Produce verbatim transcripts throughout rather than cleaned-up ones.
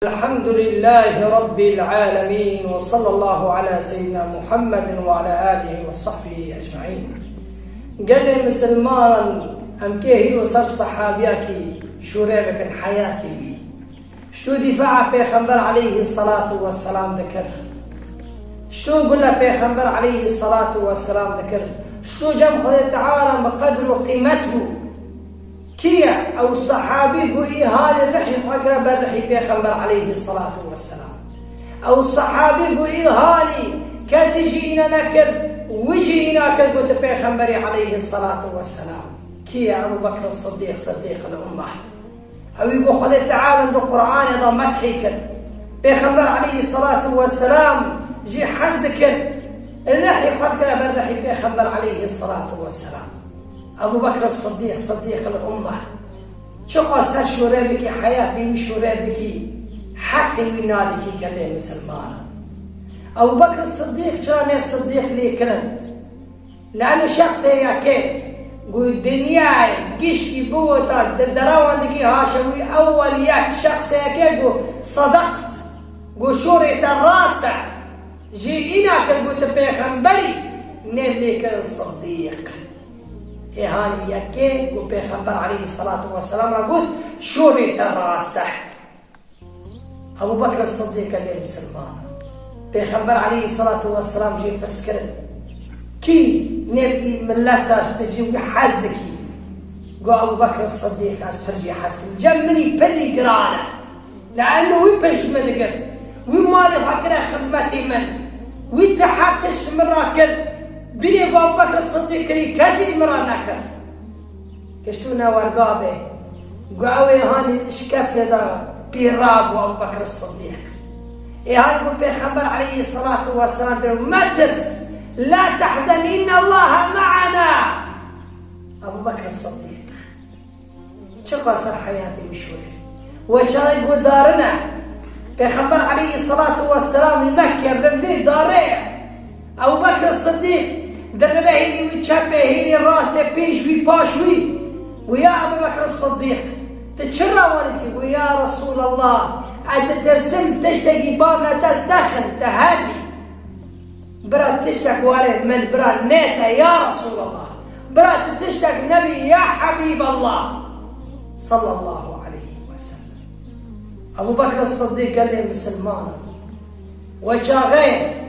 الحمد لله رب العالمين، وصلى الله على سيدنا محمد وعلى آله وصحبه أجمعين. Gelê misilman, em kê hîro ser sehabiyakî şûrê bikin heyatê wî. Şto dîfaa Pêxember aleyhî selatu we selam dikir. Şto gule Pêxember aleyhî selatu we selam dikir. Şto cem Xwedê Teala bi qedr û qîmet bû. Kî ye? Ew sehabî ku îhanî rihî xwe kire ber rihî Pêxember aleyhî selatu we selam. Ew sehabî ku îhanî kesî jî îna nekir, wî jî îna kir, got Pêxemberî aleyhî selatu we selam. Kî ye? Ebu Bekr Siddîq, Siddîq el Ummeh. Ewî ku Xwedê Teala di Qur'anê de methî kir. Pêxember aleyhî selatu we selam jî hez dikir. Rihî xwe dikire ber rihî Pêxember aleyhî selatu we selam. Ebu Bekr Siddîq, Siddîq el Ummeh. Çiqas ser şûrê bikî, heyatê wî şûrê bikî, heqê wî nadikî gelê misilmanan. Ebu Bekr Siddîq çira nêv Siddîq lê kirin? Lano şexsê yekê ku dinyayê gişkî biwota di derewan dikî haşa wî ewwel yek şexsê yekê ku sedaqt, ku şûrê te rast e, jî îna kir ku tu pêxemberî, nêv lê kirin Siddîq. Ê hanî yekê ku Pêxember aleyhî selatu we selam re got, şûrê te rast e. Ebu Bekr Siddîq gelê misilman e. Pêxember aleyhî selatu we selam jê pirs kirin, kî nêv î mileta tu ji wî hez dikî? Got Ebu Bekr Siddîq, ez pir jê hez dikim. Cem min î pirî giran e. Leeno wî pişt min digir. Wî malê xwe kire xizmetê min. Wî ti her tişt ji min re kir. Bîrê ku Ebu Bekr Siddîq kirî, kesî ji min re nekir. Kiştûne werga bê. Got ew ê hanî şikeftê de pî rabû Ebu Bekr Siddîq. Ê hanî ku Pêxember aleyhî selatu we selam kir, metirs, la tehzen innallaha me'ana. Ebu Bekr Siddîq. Çiqas ser heyatê wî şûrê. We çaxê ku darine. Pêxember aleyhî selatu we selam li Mekke rivê darê ye. Ebu Bekr Siddîq dirive hînî wî çepê, hînî rastê, pêş wî, paş wî. Û ya Ebu Bekr Siddîq, tu çi rawanî dikî? Û ya Resûlallah, ez ditirsim tiştekî bavne te texin, te herî. Bira tiştek were min, bira nête ya Resûlallah. Bira tu tiştek nebî ya Habîballah. Sallallahu aleyhi ve sellem. Ebu Bekr Siddîq gelê misilman e. We çaxê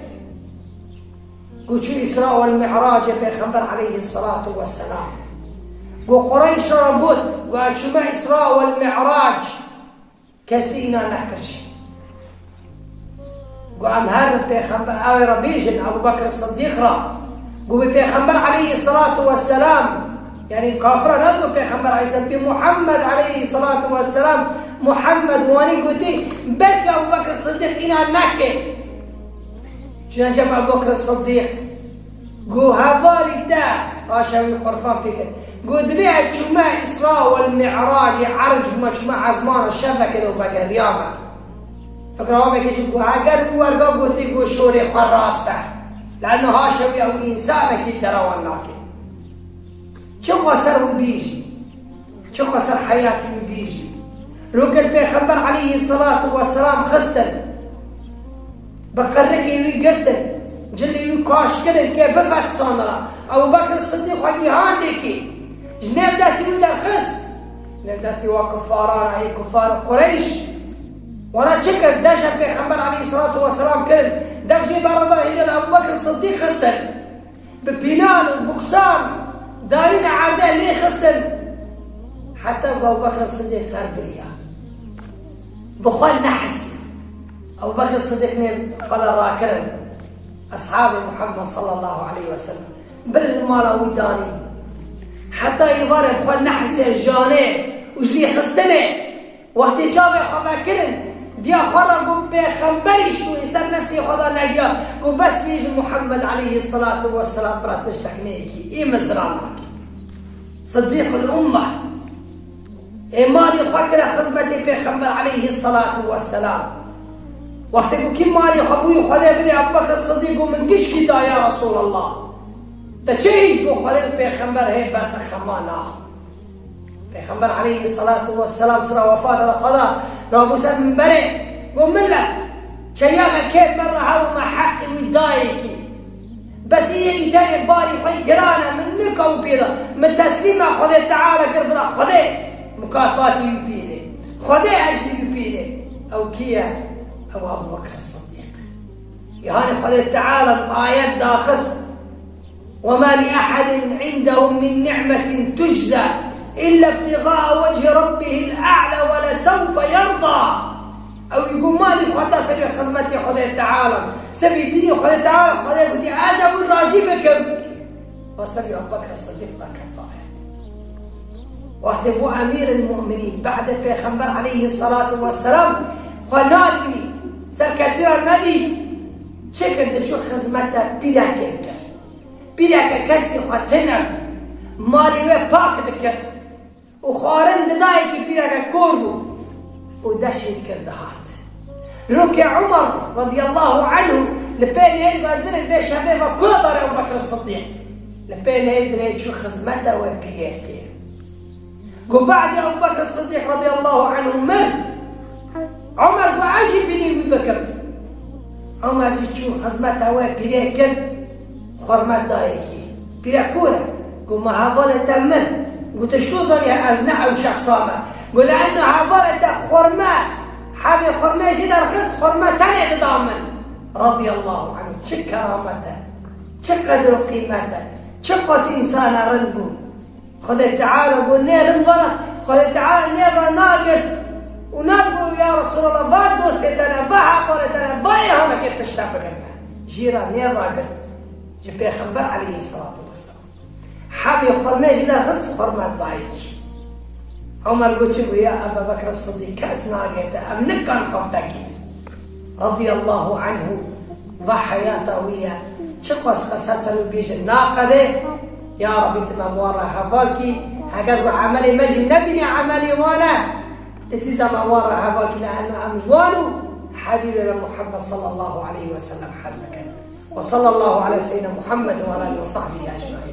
ku çû Îsra wel Mi'racê Pêxember aleyhî selatu we selam. Ku Qureyşa got, ku ez çûme Îsra wel Mi'rac, kesî îna nekir jî. Ku em her Pêxember, ew ê re bêjin, Ebu Bekr Siddîq re. Ku bi Pêxember aleyhî selatu we selam, yanî kafira ne got Pêxember aleyhî selam, bi Muhammed aleyhî selatu we selam, Muhammed wanî gotî, belkî Ebu Bekr Siddîq îna neke. Çûne cem Ebu Bekr Siddîq, got hevalî te, haşa wî qurfan pê kir. Got dibê ez çûme Îsra wel Mi'racê, erc bûme, çûme ezmana, şevekê de vegeriyame. Fikra wekê jî got heger wî werga gotî, got şûrê xwe rast e. Leeno haşa wî ew însanekî derewan nake. Çiqas ser wî bêjî. Çiqas ser heyatê wî bêjî. Rokê li Pêxember aleyhî selatu we selam xistin. Bi qirikê wî girtin. Cilê wî kaş kirin ke bifet sanira. Ebu Bekr Siddîq xwe gîhan dêkê. Ji nêv destê wî derxist. Nêv destê wa kufaran, ey kufar Qureyş. Wana çi kir? Deşe Pêxember aleyhî selatu we selam kirin. Dev jê berda hêja li Ebu Bekr Siddîq xistin. Bi pînan û biksan danîne erdê lê xistin. Heta ku Ebu Bekr Sidîq xerbiriya. Bi xwe nehisiya. Ebu Bekr Sidîq nê xwe de rakirin. Eshabê Muhammed sallallahu aleyhi ve sellem. Bir li mala wî danî. Heta êvarê bi xwe nehisiya janê û ji lê xistinê. Wextê çavê xwe vekirin, diya xwe re got, pêxemberî şûyî ser nefsê xwe de negiya, got, bes bêjin Muhammed aleyhî selatu we selam bira tiştek neyekî, ê min zira nake. Sidîqul Ummeh. Ê malê xwe kire xizmetê pêxember aleyhî selatu we selam. Wextê ku kî malê xwe bûyî Xwedê bidê, Ebubekr Sidîq got, min gişkî da ya Resûlallah. Te çi hîş got Xwedê û pêxember hê bes e xema naxwe. Pêxember aleyhî selatu we selam sira wefata de xwe da rabû ser minberê. Got, millet, çeyagekê me re hebû, me heqê wî dayê kî. Bes yê yekî tenê barî xwe giran e, min nika wî pê da. Min teslîma Xwedê Teala kir, bila Xwedê mukafatî wî pê dê. Xwedê ecrî wî pê dê. Ew kî ye? Ew Ebû Bekr Siddîq. Yanî Xwedê Teala ayet daxist. وما لأحد عندهم من نعمة تجزى إلا ابتغاء وجه ربه الأعلى ولسوف يرضى. Ew ê got, malî xwe da serê xizmetê Xwedê Teala, serê dînê Xwedê Teala, Xwedê gotî, ez ê wî razî bikim. Ve serê Ebû Bekr Siddîq da ket ve ayet. Wextê bû emîril mu'minîn, be'dê Pêxember aleyhisselatu vesselam xwe nadibînî, ser kesî re nedî, çi kir, diçû xizmeta pîrekê dikir. Pîreke kesî xwe tune bû, malê wê pak dikir û xwarin didayekî pîreke kor bû û deşê dikir dihat. Rokê Umar radiyallahu anhu li pê nehêr gajdinê vê şevê ve kula dare Ebu Bekr Siddîq. Li pê nehêr dinê çû xizmeta wê pîrê dikê. Got, be'dê Ebu Bekr Siddîq radiyallahu anhu mir, Umar got, ez jî bînî wî bikim. Umar jî çû xizmeta wê pîrê kir, xurme dayekî. Pîre kor e. Got, ma hevalê te mir. Got, tu çi zanî ez ne ew şexsa me. Got, li eno hevalê te xurme, hebê xurmê jî derxist, xurme tenê dida min. Radiyallahu anhu. Çi keramet e. Çi qedir û qîmet e. Çi qas însana rind bû. Xwedê Teala got, nê rind vana, Xwedê Teala nêv re nagirt û nadigot, ya Resulallah, va dostê te ne, va hevalê te ne, va êhanekê pişt te bigirme. Jî re nêv ragirt. Ji Pêxember aleyhisselatu vesselam. Hebê xurmê jî derxist, xurme dayekî. Umar got, çi bû ya Ebu Bekr Siddîq, kes nagê te, em nikan xwe bi te kî. Radiyallahu anhu, va heyata wî ye. Çiqas qesesen û bêjin naqedê, ya Rabbî, tu me wan re heval kî, heger ku emelê me jî nebîne emelê wan e, tu dîsa me wan re heval kî, li eno em ji wan û Hebîbê me Muhammed sallallahu aleyhi ve sellem hez dikin. Ve sallallahu ala seyyidina Muhammed ve ala alihi ve sahbihi ecmaîn.